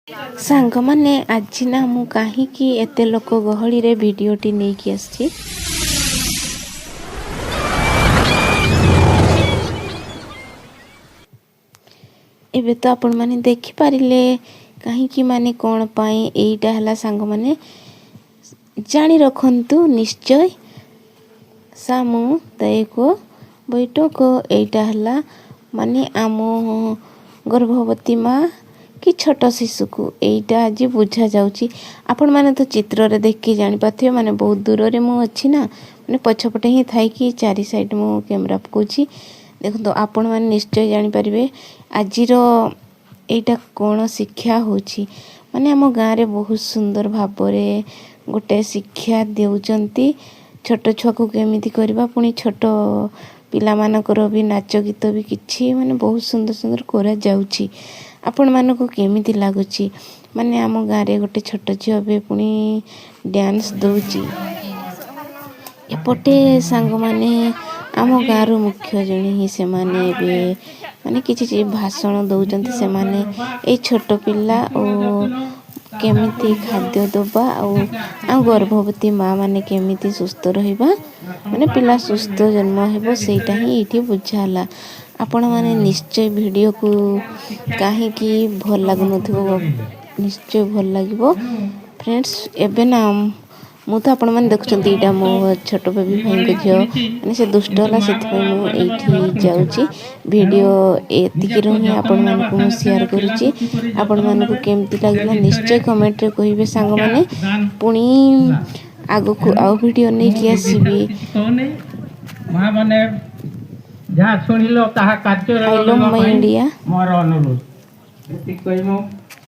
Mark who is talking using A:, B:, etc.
A: ସାଙ୍ଗମାନେ, ଆଜି ନା ମୁଁ କାହିଁକି ଏତେ ଲୋକ ଗହଳିରେ ଭିଡ଼ିଓଟି ନେଇକି ଆସିଛି। ଏବେ ତ ଆପଣମାନେ ଦେଖିପାରିଲେ କାହିଁକି, ମାନେ କ'ଣ ପାଇଁ ଏଇଟା ହେଲା। ସାଙ୍ଗମାନେ, ଜାଣି ରଖନ୍ତୁ ନିଶ୍ଚୟ, ସାମୁଦାୟିକ ବୈଠକ ଏଇଟା ହେଲା, ମାନେ ଆମ ଗର୍ଭବତୀ ମା କି ଛୋଟ ଶିଶୁକୁ ଏଇଟା ଆଜି ବୁଝାଯାଉଛି। ଆପଣମାନେ ତ ଚିତ୍ରରେ ଦେଖିକି ଜାଣିପାରୁଥିବେ। ମାନେ ବହୁତ ଦୂରରେ ମୁଁ ଅଛି ନା, ମାନେ ପଛପଟେ ହିଁ ଥାଇକି ଚାରି ସାଇଡ଼୍ ମୁଁ କ୍ୟାମେରା ପକାଉଛି। ଦେଖନ୍ତୁ, ଆପଣମାନେ ନିଶ୍ଚୟ ଜାଣିପାରିବେ ଆଜିର ଏଇଟା କ'ଣ ଶିକ୍ଷା ହେଉଛି। ମାନେ ଆମ ଗାଁରେ ବହୁତ ସୁନ୍ଦର ଭାବରେ ଗୋଟେ ଶିକ୍ଷା ଦେଉଛନ୍ତି, ଛୋଟ ଛୁଆକୁ କେମିତି କରିବା। ପୁଣି ଛୋଟ ପିଲାମାନଙ୍କର ବି ନାଚ ଗୀତ ବି କିଛି ମାନେ ବହୁତ ସୁନ୍ଦର ସୁନ୍ଦର କରାଯାଉଛି। ଆପଣମାନଙ୍କୁ କେମିତି ଲାଗୁଛି? ମାନେ ଆମ ଗାଁରେ ଗୋଟେ ଛୋଟ ଝିଅ ଏବେ ପୁଣି ଡ୍ୟାନ୍ସ ଦେଉଛି। ଏପଟେ ସାଙ୍ଗମାନେ, ଆମ ଗାଁର ମୁଖ୍ୟ ଜଣେ ହିଁ ସେମାନେ ଏବେ ମାନେ କିଛି ଭାଷଣ ଦେଉଛନ୍ତି। ସେମାନେ ଏଇ ଛୋଟ ପିଲା ଓ କେମିତି ଖାଦ୍ୟ ଦେବା ଆଉ ଆଉ ଗର୍ଭବତୀ ମା ମାନେ କେମିତି ସୁସ୍ଥ ରହିବା, ମାନେ ପିଲା ସୁସ୍ଥ ଜନ୍ମ ହେବ, ସେଇଟା ହିଁ ଏଇଠି ବୁଝା ହେଲା। ଆପଣମାନେ ନିଶ୍ଚୟ ଭିଡ଼ିଓକୁ କାହିଁକି ଭଲ ଲାଗୁନଥିବ, ନିଶ୍ଚୟ ଭଲ ଲାଗିବ ଫ୍ରେଣ୍ଡସ୍। ଏବେ ନା ମୁଁ ତ ଆପଣମାନେ ଦେଖୁଛନ୍ତି, ଏଇଟା ମୋ ଛୋଟ ବେବି ଭାଇଙ୍କ ଝିଅ, ମାନେ ସେ ଦୁଷ୍ଟ ହେଲା, ସେଥିପାଇଁ ମୁଁ ଏଇଠି ଯାଉଛି। ଭିଡ଼ିଓ ଏତିକିରୁ ହିଁ ଆପଣମାନଙ୍କୁ ମୁଁ ସେୟାର କରୁଛି। ଆପଣମାନଙ୍କୁ କେମିତି ଲାଗିଲା ନିଶ୍ଚୟ କମେଣ୍ଟରେ କହିବେ ସାଙ୍ଗମାନେ। ପୁଣି ଆଗକୁ ଆଉ ଭିଡ଼ିଓ ନେଇକି ଆସିବି।
B: ମା ମାନେ ଯାହା ଶୁଣିଲ ତାହା କାର୍ଯ୍ୟରେ
A: I love
B: ଲଗାଇବା
A: ମାଇ
B: ପାଇଁ
A: ଇଣ୍ଡିଆ।
B: ମୋର ଅନୁରୋଧ। ଏତିକି କହି ମୁଁ